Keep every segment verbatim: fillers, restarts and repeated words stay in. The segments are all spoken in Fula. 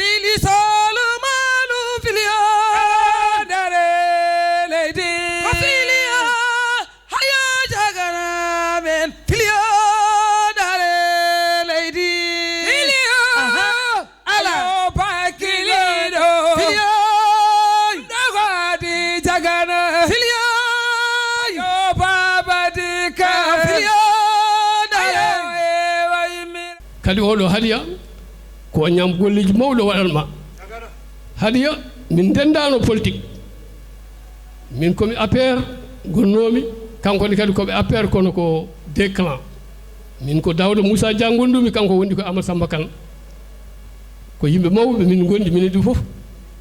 Fili solu malu filio dare lady. Ko filio hayo jagana men filio dare lady. Filio. Aha. Ala. Ayo bakilido. Filio. Dogodi jagana. Filio. Ayo babadi ka. Filio. Dare. Ayo ewa imir. Kadi oɗo hadiya ko ñam golleji mawɗo waɗanma. Hadiya min ndendano politique. Min komi A P R gonnoomi, kanko ne kadi koɓe A P R kono ko deux clans. Min ko Daouda Moussa Dia gondumi, kanko wondi ko Amadou Samba Kane. Ko yimɓe mawɓe min gondi minen ɗum fof.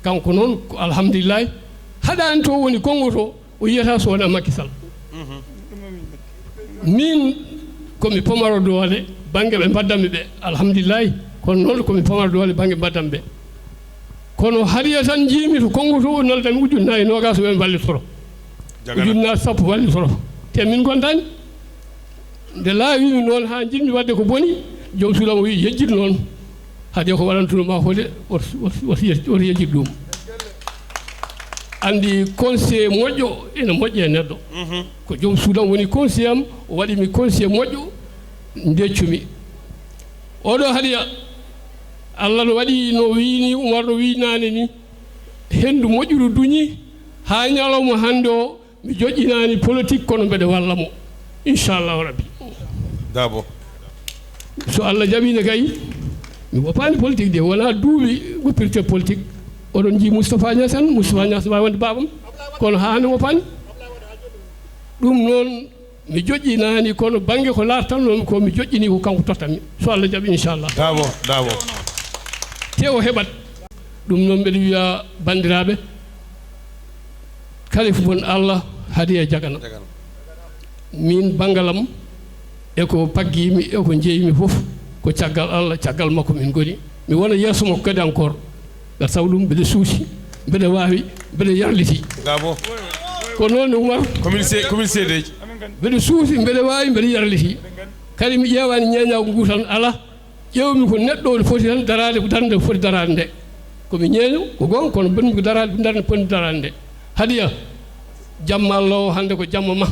Kanko noon ko alhamdulillahi. Haɗani to woni Congo to, o yiyata so wona Macky Sall. Min komi pomaro doole bangge ɓe mbaddammi ɓe, alhamdulillahi. Kono noon komi pomaro doole bangge mbaddammi ɓe. Kono hadiya tan jiimi to Congo to, naldami ujunnaji nogas ɓe mballitoro. Jagana. Ujunnaji sappo wallitoro. Te min gondani. Nde laawimi noon haa njiɗmi waɗde ko boni, joom suulam o wi yejjit noon. Hade ko waɗantuno ma ko de, oto, oto, oto yej-, oto yejjit ɗum. Anndi conseiller moƴƴo ene moƴƴi e neɗɗo. Mhm. Ko joom suudam woni conseiller am, o waɗi mi conseiller moƴƴo, ndeccumi. Oɗo hadiya, Allah no waɗi no wiini, Umar no wiinaani ni, henndu moƴƴuru duñi, haa ñalawma hannde o, mi joƴƴinaani politique, kono mbeɗa walla mo, inchallahu rabbi. Dabo. So Allah jaɓiino kay, mi woppaani politique de, wonaa duuɓi woppirte politique. Oɗon njii Moustapha Niass en, Moustapha Niass waawi wonde baabam, kono haa hannde woppaani. Ɗum noon, mi joƴƴinaani, kono bannge ko laartannomi ko, mi joƴƴini ko kanko tottanmi. So Allah jaɓi, inchallah. Dabo, dabo. Te o heɓat. Ɗum noon mbeɗa wiya banndiraaɓe, kala fof mon Allah hadi e jagana. Jagana. Min banngalam e ko paggiimi e ko njeeymi fof ko caggal Allah, caggal makko min ngoni. Mi wona yeeso makko kadi encore. Ngal sabu ɗum mbeɗa suusi, mbeɗa waawi, mbeɗa yarliti. Dabo. Ko noon ne Umar. Commune se-, commune seedeeji. Mbeɗa suusi, mbeɗa waawi, mbeɗa yarliti. Kadi mi ƴeewaani ñeeñaagu ngu tan, alaa. Ƴeewmi ko neɗɗo o foti tan daraade, ko darnde foti daraade nde. Ko mi ñeeño, ko goonga, kono bonmi ko daraade, darnde foti daraade nde. Hadiya, jamma Allah o hannde ko jamma ma.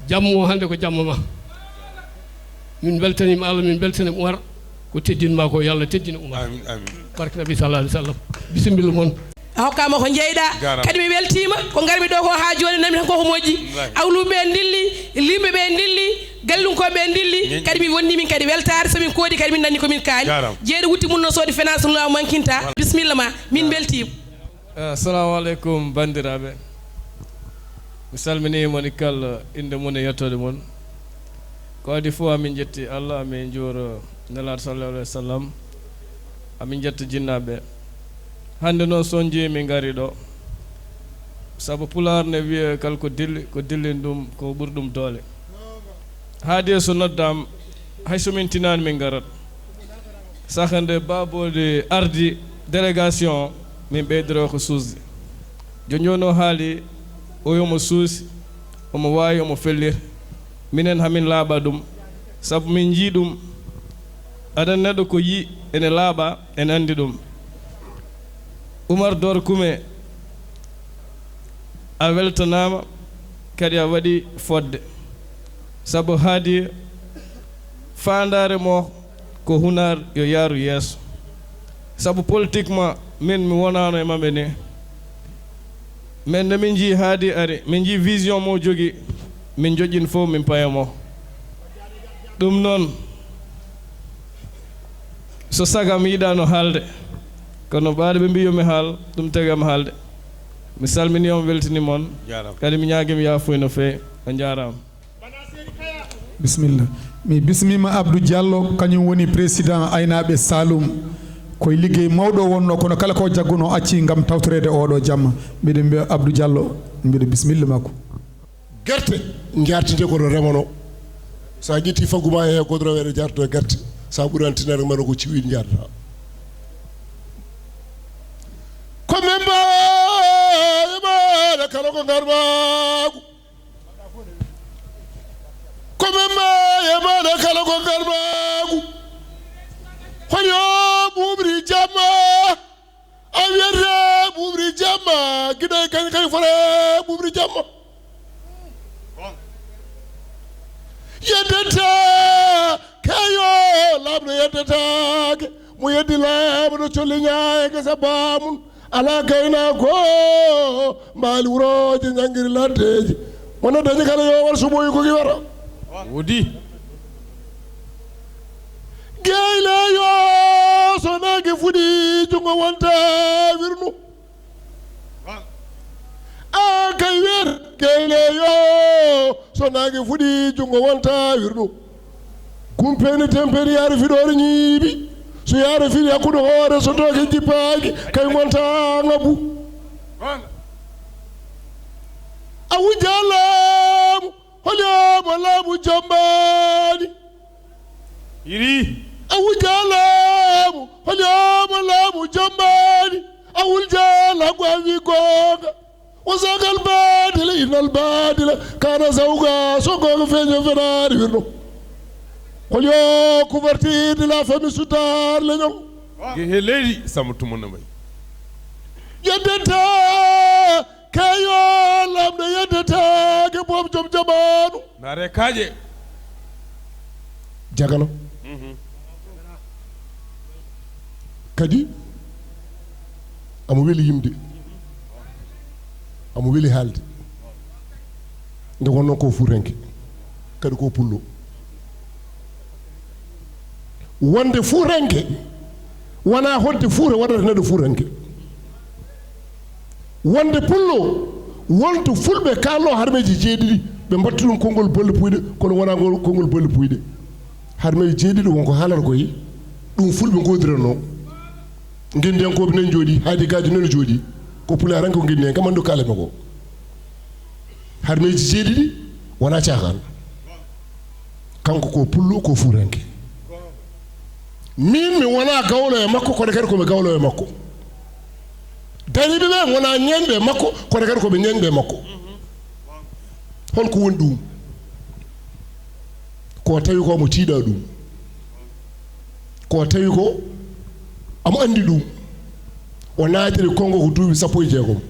Jamma o hannde ko jamma ma. Min mbeltaniima Allah, min mbeltaniima Umar. Ko teddin ma ko, yo Allah teddin Umar. Amin, amin. Barke Nabi sallallahu alaihi wasallam. Bisimilla mon. A hokkaama ko njeyɗaa. Jaaraama. Kadi mi weltiima. Ko ngarmi ɗo ko haa jooni, nami tan koko moƴƴi. Wallaahi. Awluɓe ɓe ndilli, limɓe ɓe ndilli, gallunkooɓe ɓe ndilli. Ñeñe. Kadi mi wonni min kadi weltaare, so min koodi kadi min nanni ko min kaali. Jaaraama. Jeeri wutti mum no soodi finance no laaw mankinta. Wallaahi. Bisimilla ma, min mbeltiima. Eh, assalamu aleykum, banndiraaɓe. Mi salminii mon kala innde mum e yettoode mum. Ko adii fof, amin njetti Allah, amin njuura Nelaaɗo sallallahu alaihi wasallam. Amin njetta jinnaaɓe. Hannde noon, so on njii min ngari ɗo, sabu Pulaar ne wiya kala ko dilli, ko dillini ɗum, ko ɓuri ɗum doole. Haadi so noddaama, hay so min tinaani min ngarat. Saka nde Baabooɗi ardi délégation, min ɓeydoro ko suusde. Jooni jooni o haali, o yomo suusi, omo waawi, omo felliti. Minen hamin laaɓa ɗum, sabu min njii ɗum. Aɗa neɗɗo ko yii ene laaɓa, ene anndi ɗum. Umar Dor Kume, a weltanaama, kadi a waɗi fodde. Sabu haadi faandaare mo ko hunaar yo yaaru yeeso. Sabu politiquement, min mi wonaano e maɓɓe ni. Min nde min njii haadi ari, min njii vision mo jogi, min joƴƴin fof min paya mo. Ɗum noon, so sagam yiɗaano haalde, kono ɓaade ɓe mbii yo mi haal, ɗum tagi am haalde. Mi salminii on, weltini mon. Jaaraama. Kadi mi ñaagii mi yaafuya no feewi. On njaaraama. Bisimilla. Mi bismiima Abdou Diallo, kañum woni président aynaaɓe Saloum. Koye liggey mawɗo o wonnoo, kono kala ko jaggunoo acci ngam tawtoreede oɗo jamma. Mbiɗo mbiya Abdou Diallo, mbiɗo bisimilla makko. Gerte njartinte ko no remono. Sa ƴetti faggu ma he godoro weɗa jarto gerte. Sa ɓuran tinere mano ko ciwil njarta. Ko men mbaye mbaɗa kala ko ngarmagu. Ko men mbaye mbaɗa kala ko ngarmagu. Hol yo ɓuɓri Ɗe kañ kay fore ɓuɓri jamma. Yeddete keyo, laamɗo yeddetaake. Mo yeddi laamɗo colli ñaayke sabba mum. Alaa gaynaako mbaali wurooji, ñanngiri laddeeji. Mo noddaji kala yo war suɓoyi ko ki wara. Wodi. Geyleyo so naange fuɗi, junngo wonta wirnu. An kay wiyata geyleyo, so naange fuɗi, junngo wonta wirnu. Gumpeni tempeni yaari fiɗoore ñiibi. So yaari fiɗi hakkunde hoore, so tooke jippaaki, kay wonta ngabbu. A wujja laamu, holyomo laamu jambaani. Iri. A wujja laamu, holyomo laamu jambaani. A wulja laamu a wi goonga. Wa zagal baadila, innal baadila kaana zawga. So goonga feeño fenaani wirno. Holyo couverture de la famille Soudar Leñol. Ge he leydi Samba Tumana Mbaye. Yeddete keyo, laamɗo yeddetaake, boom joom jamaanu. Naare kaaƴe. Jagano. Mhm. Kadi, amo weli yimde. Amo weli haalde. Nde wonno ko fuutanke. Kadi ko pullo. Wonde fuutanke, wona hodde fuuta waɗata neɗɗo fuutanke. Wonde pullo, wonto fulɓe kaalno harmeeji jeeɗiɗi, ɓe mbatta ɗum konngol bolle puyɗe, kono wona ngol konngol bolle puyɗe. Harmeeji jeeɗiɗi wonko haalata koye, ɗum fulɓe ngoodiranno. Ngenndiyankooɓe nani jooɗi, haadi gaajo nani jooɗi. Ko pulaar tan ko ngenndi en, kam anndu kaalami ko. Harmeeji jeeɗiɗi wona caakaan. Kanko ko pullo, ko fuutanke. Min mi wona gawlo e makko, kono kadi ko mi gawlo e makko. Dariiɓe ɓe wona ñeeñɓe e makko, kono kadi ko ɓe ñeeñɓe e makko. Holko woni ɗum? Ko tawi ko mo tiiɗa ɗum. Ko tawi ko amo anndi ɗum. O naatiri Kongo ko duuɓi sappo e jeegom.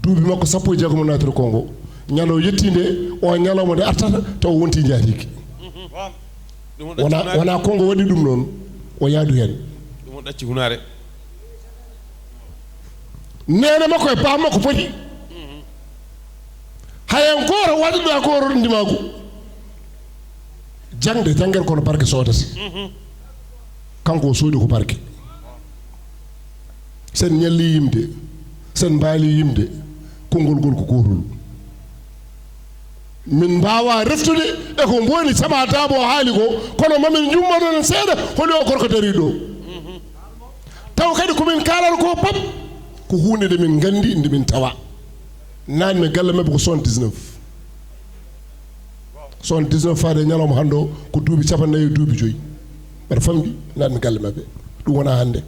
Duuɓi makko sappo e jeegom o naatiri Kongo. Ñande o yetti nde, o ñalawma nde artata, taw o wonti njaatigi. Ɗum wona, wona Kongo waɗi ɗum noon, o yaadu heen. Ɗum o ɗacci hunaare. Neene makko e baaba makko poti. Hay gooto waɗiɗo ko ndimaagu. Jaŋde, jaŋgere kono barke soodata. Kanko o soodi ko barke. Sen ñalli yimde, sen mbaali yimde, konngol ngol ko gootol. Min mbaawa reftude e ko Mbooni Samba Daabo haali ko, kono mamin njummoɗon seeɗa, holi o gorko dariiɗo. Taw kadi ko min kaalata ko pop, ko huunde nde min nganndi, nde min tawa. Naatmi galle maɓɓe ko soixante-dix-neuf. Soixante-dix-neuf faade e ñalawma hannde o, ko duuɓi cappanɗe nayi e duuɓi joyi. Mbeɗa famɗi, naatmi galle maɓɓe. Ɗum wonaa hannde.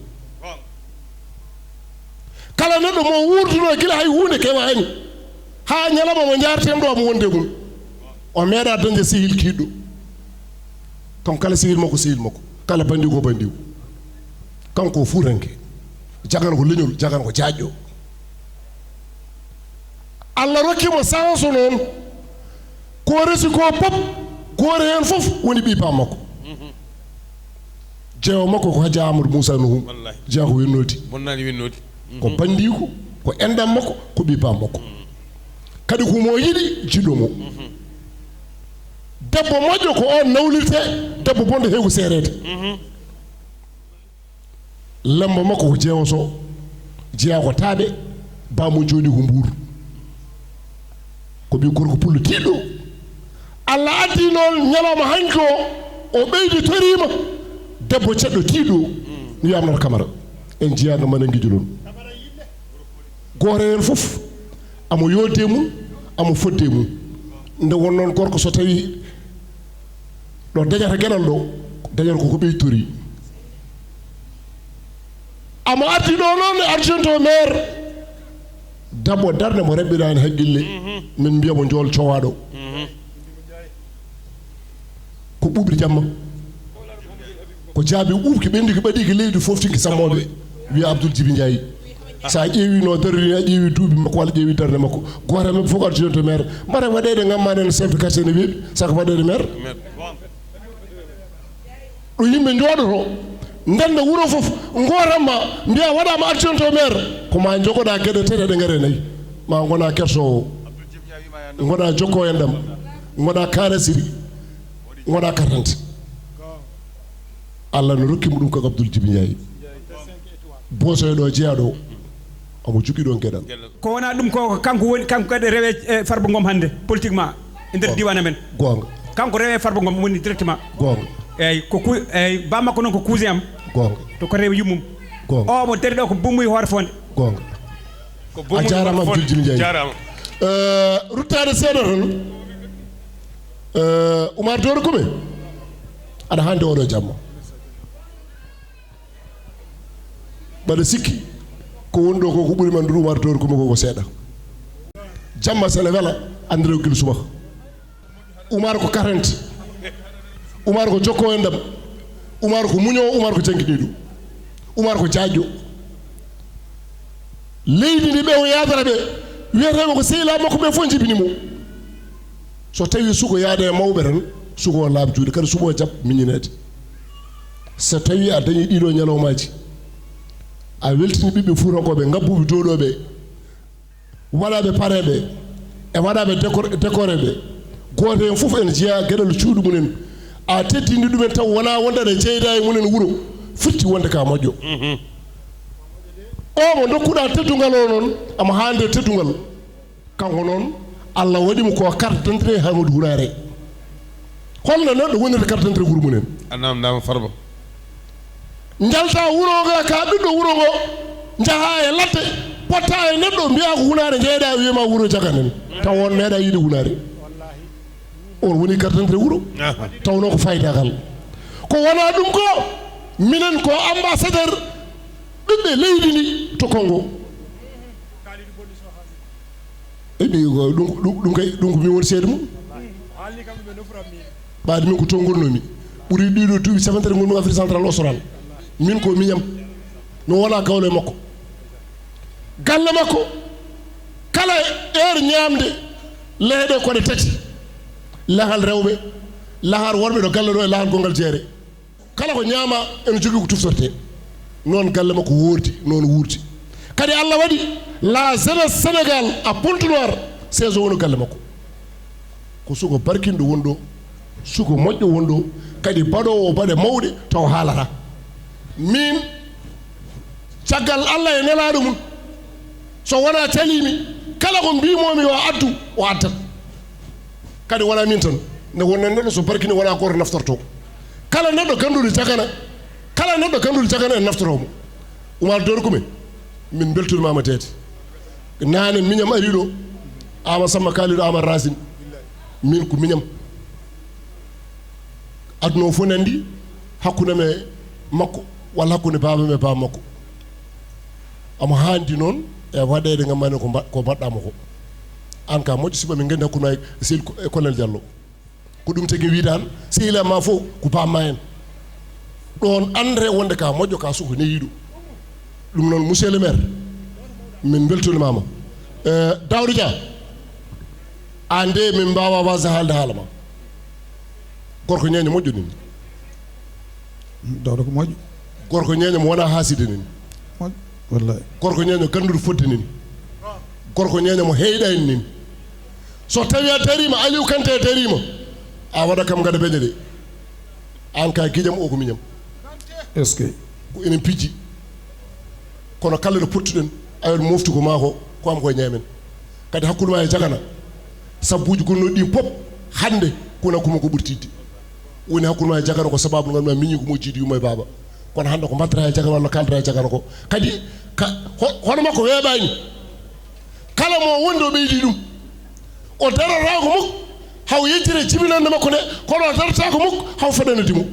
Kala neɗɗo mo wuurduno gila hay huunde kewaani, haa ñalawma mo njaarten ɗo mo wonde mum. O meeɗa dañde sehil kiiɗɗo. Kanko kala sehil makko, sehil makko. Kala bandiw ko bandiw. Kanko o fuutanke. Jagano ko leñol, jagano ko jaajɗo. Allah rokki mo chance noon. Ko resi ko pop, gooto heen fof woni ɓii baam makko. Jeewo makko ko Hajji Amadou Moussa Nuhu. Wallahi. Jeyaa ko wennooti. Bonnaani wennooti. Ko bandiiko, ko enɗam makko, ko ɓii baam makko. Kadi ko mo yiɗi, jiɗɗo mo. Debbo moƴƴo ko on nawlirte, debbo bonɗo heewi ko seereede. Lambo makko ko Jeewo Sow, jeyaa ko Taaɓe, baamum jooɗii ko Mbuur. Ko ɓii gorko pullo tiiɗɗo. Allah addi noon ñalawma hanki o, o ɓeydi toriima debbo ceɗɗo tiiɗɗo, no Yaamnata Kamara. En jeyaa no Manangijo ɗon. Gooto heen fof, amo yooɗde mum, amo fodde mum. Nde won noon gorko so tawi ɗo dañata geɗal ɗo, dañata ko ko ɓeytori. Amo arti ɗo noon e adjoint au maire. Debbo darde mo raɓɓiraani haqqille. Min mbiya mo njool cowaaɗo. Ko ɓuuɓri jamma. Ko jaabi ɓuuɓki ɓenndi ko ɓaɗi ki leydi fof tinki sammooɓe. Wiya Abdoul Djibi Ndiaye. So a ƴeewi no darori, a ƴeewi duuɓi makko, walla ƴeewi darnde makko, gooto e maɓɓe fof ko adjoint au maire. Mbaɗa waɗeede ngamma nen chef de quartier ne weeɓi, saka waɗeede maire. Ɗo yimɓe njooɗoto, ndenda wuro fof, ngooran ma, mbiya waɗaama adjoint au maire, ko ma njogoɗa geɗe tati, ɗe ngare nayi. Ma ngona kersoowo, ngona jokko en ɗam, ngona karasiri, ngona karante. Allah no rokki mo ɗum ko Abdoul Djibi Ndiaye. Boosoyo ɗo jeyaa ɗo, omo jogii ɗon geɗal. Ko wona ɗum ko kanko woni, kanko kadi rewe, e, Farba Ngom hannde, politiquement, e nder diiwaan amen. Goonga. Kanko rewe Farba Ngom woni directement. Goonga. Eyyi, ko ku-, eyyi, ba makko noon ko cousin am. Goonga. To ko rewe yummum. Goonga. O mo dari ɗo ko bummuy hoore fonde. Goonga. Ko bummuy hoore fonde. A jaaraama, Abdoul Djibi Ndiaye. Jaaraama. Eh, ruttaade seeɗa tan. Eh, Oumar Doro Koume, aɗa hannde oɗo jamma. Mbaɗa sikki ko woni ɗo ko, ko ɓuri man ɗum Oumar Doro Koume ko, ko seeɗa. Jamma sene wela, anndira ko gila subaka. Oumar ko karante. Oumar ko jokko en ɗam. Oumar ko muñoowo, Oumar ko jannginiiɗo. Oumar ko jaajjo. Leydi ndi ɓe o yaadata ɓe, wiyeteeɓe ko sehilaaɓe makko ɓe fof njibini mo. So tawi suko yaada e mawɓe tan, suko o laaɓ juuɗe, kadi suɓo o jaɓ miñineede. So tawi a dañi ɗiɗo ñalawmaaji, a weltini ɓiɓɓe fuutankooɓe, ngabbuɓe dow ɗo ɓe, waɗaɓe pareɓe, e waɗaɓe décor-, décoré ɓe, gooto heen fof ene jeyaa geɗal cuuɗi mumen. A teddini ɗumen taw wonaa wonde aɗa jeyda e mumen wuro, firti wonde ka moƴƴo. O mo ndokkuɗa teddungal o noon, omo haande teddungal. Kanko noon, Allah waɗi mo ko carte d'identité Hamadou Hunaare. Holno neɗɗo wonirta carte d'identité wuro mumen? A namdama Farba. Njalta wuro ngo, ka ɓiɗɗo wuro ngo, njaha e ladde, potta e neɗɗo, mbiya ko Hunaare, jeyɗa, wiyama wuro Jaganen. Taw on meeɗa yiide Hunaare. On woni carte d'identité wuro. Aha. Tawnoo ko faydagal. Ko wona ɗum ko, minen ko ambassadeur ɓiɓɓe leydi ndi to Congo. E ɓi ko ɗum, ɗum, ɗum kay, ɗum ko min woni seede mum. Ɓaade min ko toon ngonnoomi. Ɓuri ɗiɗo duuɓi cappanɗe tati ngonmi Afrique Central Austral. Min ko miñam. Mi wona gawlo e makko. Galle makko, kala heure ñaamde, leeɗe ko ɗe tati. Lahal rewɓe, lahal worɓe ɗo galle ɗo e lahal gonngal jeere. Kala ko ñaama ene jogii ko tuftortee. Noon galle makko woordi, noon wuurdi. Kadi Allah waɗi la jeunesse Sénégal à Pointe-Noire, saison woni galle makko. Ko suko barkinɗo woni ɗo, suko moƴƴo woni ɗo, kadi baɗoowo baɗe mawɗe taw haalata. Min, caggal Allah e nelaaɗo mum, so wonaa caliimi, kala ko mbiimoomi yo addu, o addat. Kadi wonaa min tan, nde wonno neɗɗo so barkini wonaa gooto naftorto. Kala neɗɗo gannduɗo jagana, kala neɗɗo gannduɗo jagana en naftoroo mo. Oumar Doro Koume, min mbeltanimaama deede. Naane miñam ari ɗo, Ama Samba Kalidou, Ama Racine. Min ko miñam. Aduna o fof ne anndi hakkunde am e makko, walla hakkunde baaba am e baaba makko. Omo haandi noon e waɗeede ngam mane ko mba-, ko mbaɗɗaa mo ko. Aan ka moƴƴo, sibu min nganndi hakkunde maa e sehil ko-, e Colonel Diallo. Ko ɗum tagi wiide aan, sehilaaɓe maa fof ko baaba maa en. Ɗoon anndere wonde ka moƴƴo, ka suko nehiiɗo. Ɗum noon, monsieur le maire, min mbeltanimaama. Eh, Daouda Dia, aan de min mbaawaa waasde haalde haala ma. Gorko ñeeño moƴƴo nin. Daouda ko moƴƴo. Gorko ñeeño mo wonaa haaside nin. Moƴƴo, wallahi. Gorko ñeeño gannduɗo fodde nin. Gorko ñeeño mo heyɗa en nin. So tawi a dariima, Aliou Kanté dariima, a waɗa kam ngada beñe ɗe. Aan ka giƴam, o ko miñam. Est-ce que? Ko enen pijji. Kono kala no pottuɗen, ayon moftu ko maa ko, ko am ko e ñaamen. Kadi hakkunde maa e jagana, sabbuuji gonnooɗi ɗin pop, hannde, kuna kuma ko ɓurtidde. Woni hakkunde maa e jagana ko sababu ngal ma miñi ko mo jiidi yumma e baaba. Kono hannde ko mbaddata e jagana walla kaldata e jagana ko. Kadi, ka, ho-, hono makko weeɓaani. Kala mo wonde o ɓeydi ɗum. O darataako muk haw yejjire jibinande makko nde, kono o darataako muk haw feɗanadi mo.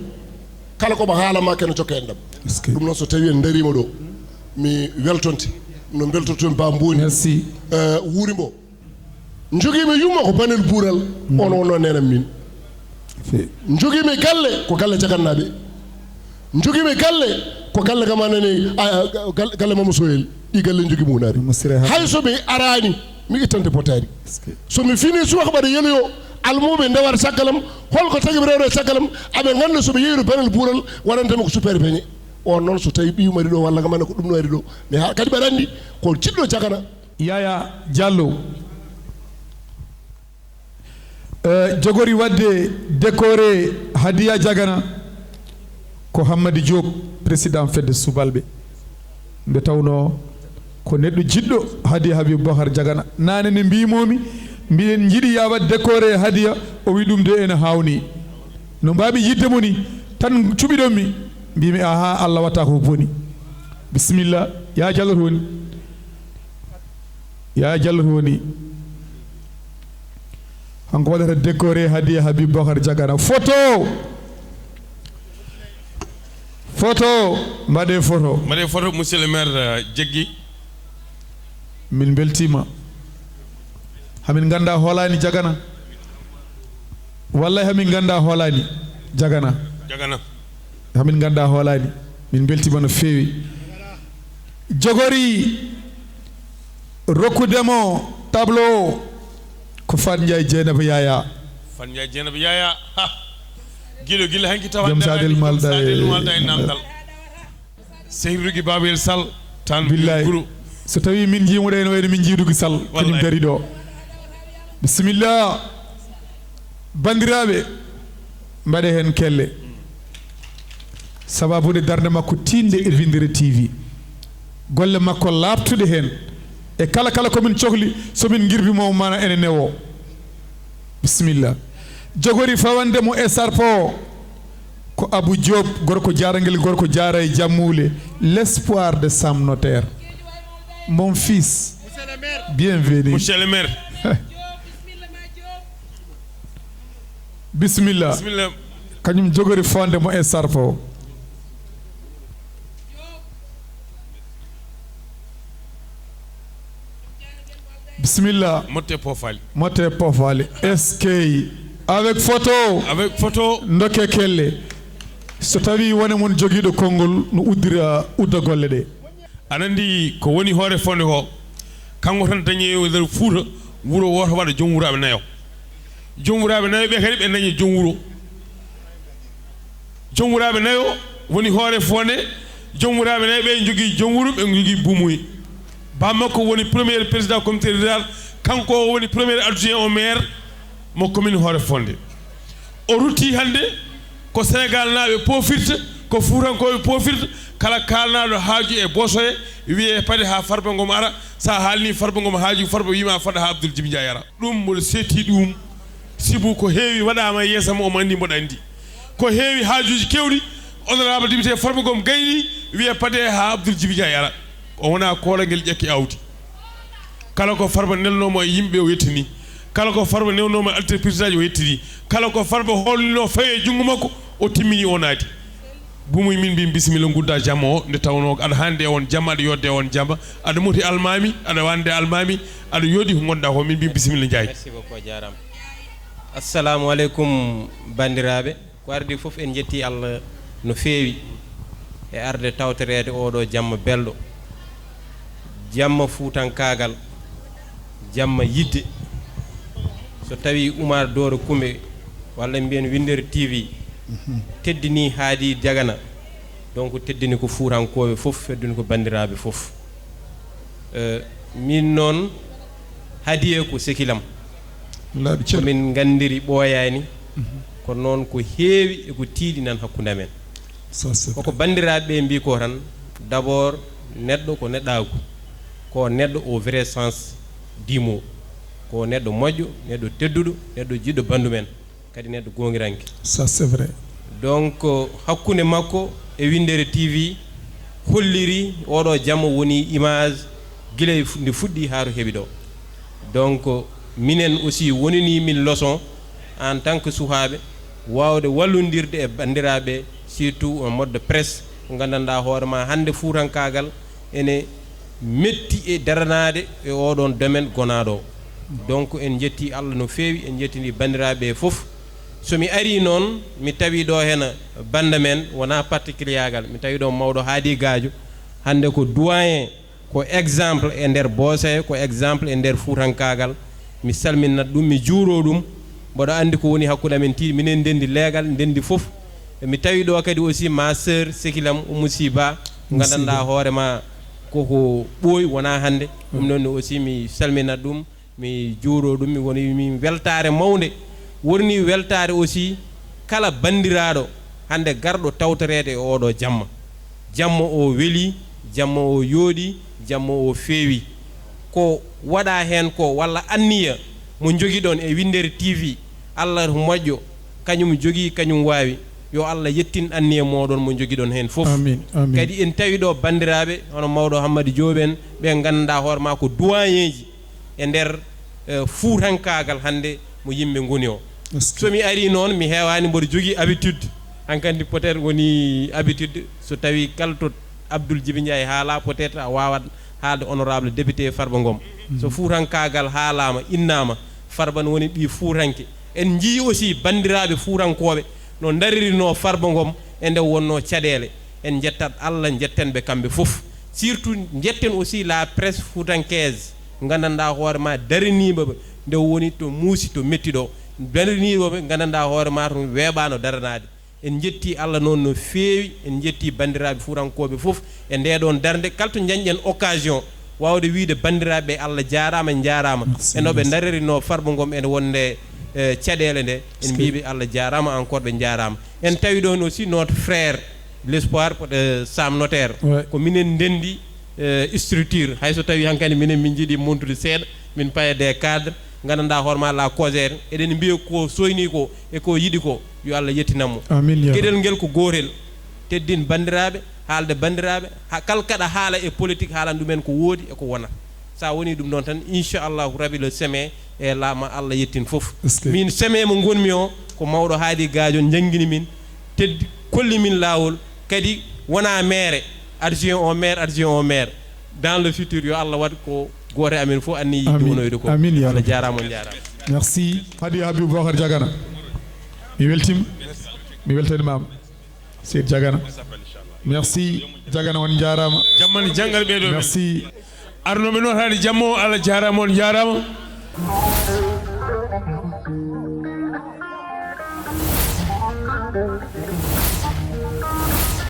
Kala ko mo haala ma kene jokke en ɗam. Est-ce que? Ɗum noon so tawi en dariima ɗo, mi weltonte, no mbeltoton ba mboni. Merci. Eh, wuuri mbo. Njogiimi yumma ko Banel Buural, on wonno nenam min. Fe- Njogiimi galle ko galle Jagannaaɓe. Njogiimi galle Ko galle kam a nani, a, a, gal-, galle Mama Soyel, ɗi galle jogi munaari. Mama Siré Habi. Hay so ɓe araani, mi ittante potaari. Est-ce que So mi fini subaka mbaɗa yeloyo, almuɓe ndewata caggal am, holko tagi ɓe rewde caggal am, aɓe ngannda so ɓe yeeyno penal buural, waɗantami ko suppeede peñe. On noon so tawi ɓiyum ari ɗo walla kam anda ko ɗum no ari ɗo. Mais ha kadi mbaɗa anndi, ko jiɗɗo jagana. Yaya Diallo. Eh, jogori waɗde décoré Hadiya Jagana ko Hammadi Diop, président fedde subalɓe. Nde tawnoo ko neɗɗo jiɗɗo Hadiya Habib Bocar Jagana. Naane ne mbiimomi, mbiɗen njiɗi ya waɗ décoré Hadiya, o wi ɗum de ene haawnii. No mbaami yiɗde mo ni, tan cuɓiɗon mi, mbiimi, "Ahaa, Allah watta ko boni." Bisimilla, ya Diallo toon. Ya Diallo toon. Hanko waɗata décoré Hadiya Habib Bocar Jagana. Photo! Photo! Mbaɗe photo. Mbaɗe photo, monsieur le maire, euh, Jeggi. Min mbeltiima. Hamin ngannda hoolaani Jagana. Wallahi hamin ngannda hoolaani Jagana. Jagana. Hamin ngannda hoolaani. Min mbeltiima no feewi. Jogori rokkudemo tableau o ko Fat Ndiaye Dieynaba Yaya. Fat Ndiaye Dieynaba Yaya. Ha. Gilo gila hanki tawa Joom Sadel Malda e Sadel Malda e namdal. Sehrugi Babel Sall, tan Billahi. Guru. So tawi min jiimuɗa ene wayno min jiidugi Sall, kañum Wallahi. Dari ɗo. Bisimilla. Banndiraaɓe, mbaɗe heen kelle. Sababude darnde makko tiiɗnde e Winndere T V. Golle makko laaɓtuɗe heen. E kala, kala ko min cohli, so min ngirbi mo, mana ene newo. Bisimilla. Jogori fawande mo e sarpo o. Ko Abou Diop, gorko jaarangel, gorko jaara e jammuule, l'espoir de Sam Notaire. Mon fils, bienvenue. Monsieur le maire. Bisimilla. Bisimilla. Kañum jogori fawande mo e sarpo o. Bisimilla. Motte poofaali. Motte poofaali. S K. Avec photo. Avec photo. Ndokke kelle. So tawi wone mon jogiiɗo konngol no uddira, udda golle ɗe. Aɗa anndi ko woni hoore fonde ko, kanko tan dañi e nder Fuuta, wuro wooto waɗa joom wuraaɓe nayo. Joom wuraaɓe nayo ɓe kadi ɓe dañi joom wuro. Joom wuraaɓe nayo woni hoore fonde. Joom wuraaɓe nayo ɓe njogii joom wuro, ɓe njogii bumuy. Baa makko woni premier président comité rural, kanko o woni premier adjoint au maire mo commune Hoore Fonde. O rutti hannde ko Senegal naaɓe poofirta, ko Fuutankooɓe poofirta, kala kaalnaaɗo haaju e Boosoye wiyee pade haa Farba Ngom ara, so a haalni Farba Ngom haaju, Farba wiima fada haa Abdoul Djibi Ndiaye ara. Ɗum mboɗo seetii ɗum, sibu ko heewi waɗaama e yeeso am, omo anndi mboɗo anndi. Ko heewi haajuuji keewɗi, honorable député Farba Ngom gayni, wiyee pade haa Abdoul Djibi Ndiaye ara. O wonaa koolangel ƴakki awdi. Kala ko Farba nelnoo mo e yimɓe, o yettinii. Kala ko Farba newnoo mo e entreprise aji, o yettinii. Kala ko Farba hoolnoo fawi e junngo makko, o timminii, o naati. Bumuy, min mbiimi bisimilla, ngudda jamma o, nde tawnoo aɗa hande e on jamma, aɗa yodde e on jamma, aɗa moti almaami, aɗa wande almaami, aɗa yodi ko ngonɗaa ko, min mbiimi bisimilla, Njaay. Merci beaucoup, a jaaraama. Assalamu aleykum, banndiraaɓe. Ko ardi fof, en njetti Allah no feewi e arde tawtoreede oo ɗoo jamma belɗo, jamma fuutankaagal, jamma yidde. So tawii Oumar Dooro Koumbe walla mbiyen Winndere T V teddinii Haadi Jagana, donc teddini ko fuutankooɓe fof, teddini ko banndiraaɓe fof. Eh, miin noon, Haadiya ko sekilam. Laaɓi cer. Ko min nganndiri ɓooyaani, kono noon ko heewi e ko tiiɗi nan hakkunde amen. Ça, c'est Koko vrai. Banndiraaɓe ɓe mbii ko tan, d'abord, neɗɗo ko neɗɗaagu. Ko neɗɗo au vrai sens du mot. Ko neɗɗo moƴƴo, neɗɗo tedduɗo, neɗɗo jiɗɗo banndum en, kadi neɗɗo goongiranke. Ça, c'est vrai. Donc, hakkunde makko e Winndere T V holliri oɗo jamma woni image gila e fu-, nde fuɗɗi haa to heɓi ɗo. Donc, minen aussi wonini min leçon en tant que suhaaɓe, waawde wallondirde e banndiraaɓe, surtout en mode de presse, ko nganndanɗaa hoore ma hannde fuutankaagal ene metti e daranaade e oɗon domaine gonaaɗo o. Donc, en njetti Allah no feewi, en njettini banndiraaɓe ɓe fof. So mi arii noon, mi tawii ɗo hena bannda men, wonaa particulier-gal. Mi tawii ɗo mawɗo Haadi Gaajo, hannde ko doyen, ko exemple e nder Boosaya, ko exemple e nder Fuutankaagal. Mi salminat ɗum, mi juuroo ɗum. Mboɗo anndi ko woni hakkunde amen tigi, minen ndenndi leegal, ndenndi fof. Mi tawii ɗo kadi aussi ma sœur, sehil am, Oumou Sy Ba, nganndanɗaa hoore ma koko ɓooyi, wonaa hannde. Ɗum noon ne aussi mi salminat ɗum. Mi juuroo ɗum, mi woni min weltaare mawnde. Woni weltaare aussi kala banndiraaɗo hannde garɗo tawtoreede e ooɗo jamma. Jamma o weli, jamma o yooɗi, jamma o feewi. Ko waɗaa heen ko walla anniya mo njogiɗon e Winndere T V, Allah moƴƴo, kañum jogii, kañum waawi. Yo Allah yettin anniya mooɗon mo njogiɗon heen fof. Amiin, amiin. Kadi en tawi ɗo banndiraaɓe hono mawɗo Hammadi Joob en, ɓe nganndanɗaa hoore maa ko doyenji e nder, eh, fuutankaagal hannde mo yimɓe ngoni o. So mi arii noon, mi heewaani mboɗo jogii habitude. Hankadi peut-être woni habitude, so tawii kala to Abdoul Djibi Ndiaye haala, peut-être a waawat haalde honorable député Farba Ngom. So fuutankaagal haalaama, innaama, Farba ne woni ɓii fuutanke. En njii aussi banndiraaɓe fuutankooɓe no ndaririnoo Farba Ngom e nde wonnoo caɗeele. En njettat Allah, njetten ɓe kamɓe fof. Surtout njetten aussi la presse fuutankeese, nganndanɗaa hoore ma daraniiɓe ɓe nde woni to muusi, to metti ɗo. Daraniiɓe ɓe nganndanɗaa hoore ma to weeɓaano daranaade. En njettii Allah noon no feewi, en njettii banndiraaɓe fuutankooɓe fof e ndee ɗoon darnde. Kala to njañɗen occasion waawde wiyde banndiraaɓe ɓe Allah jaaraama, en njaaraama. E no ɓe ndaririnoo Farba Ngom e wonde, eh, caɗeele nde, en mbiiɓe Allah jaaraama encore, ɓe njaaraama. En tawi ɗoon aussi notre frère, l'espoir, eh, Sam Notaire. Ko minen ndenndi, eh, structure. Hay so tawii hankadi minen min njiɗi montude seeɗa, min paye des cadres, nganndanɗaa hoore ma la COJER. Eɗen mbiya ko soynii ko e ko yiɗi ko, yo Allah yettinan mo. Amiin, yaa Rabbi. Geɗel ngel ko gootel, teddin banndiraaɓe, haalde banndiraaɓe, ha, kala kaɗa haala e politique, haalan ɗumen ko woodi e ko wona. So a wonii ɗum ɗoon tan, inchallahu rabi, le chemin e laaɓa, Allah yettin fof. Min chemin mo ngonmi o, ko mawɗo Haadi Gaajo njanngini min, teddi, kolli min laawol, kadi wona maire, adjoint au maire, adjoint au maire. Dans le futur, yo Allah waɗ ko gooto e amen fof anniyi yiɗde wonoyde ko. Amiin, yaa Rabbi. Allah jaaraama, on njaaraama. Merci. Haadi Habibou Bocar Diagana. Mi weltima. Mi weltanimaama. Seydi Diagana. Merci. Diagana, on njaaraama. Jamma ne janngal ɓeeɗo men. Merci. Arnooɓe noon haade jamma o, Allah jaaraama, on njaaraama.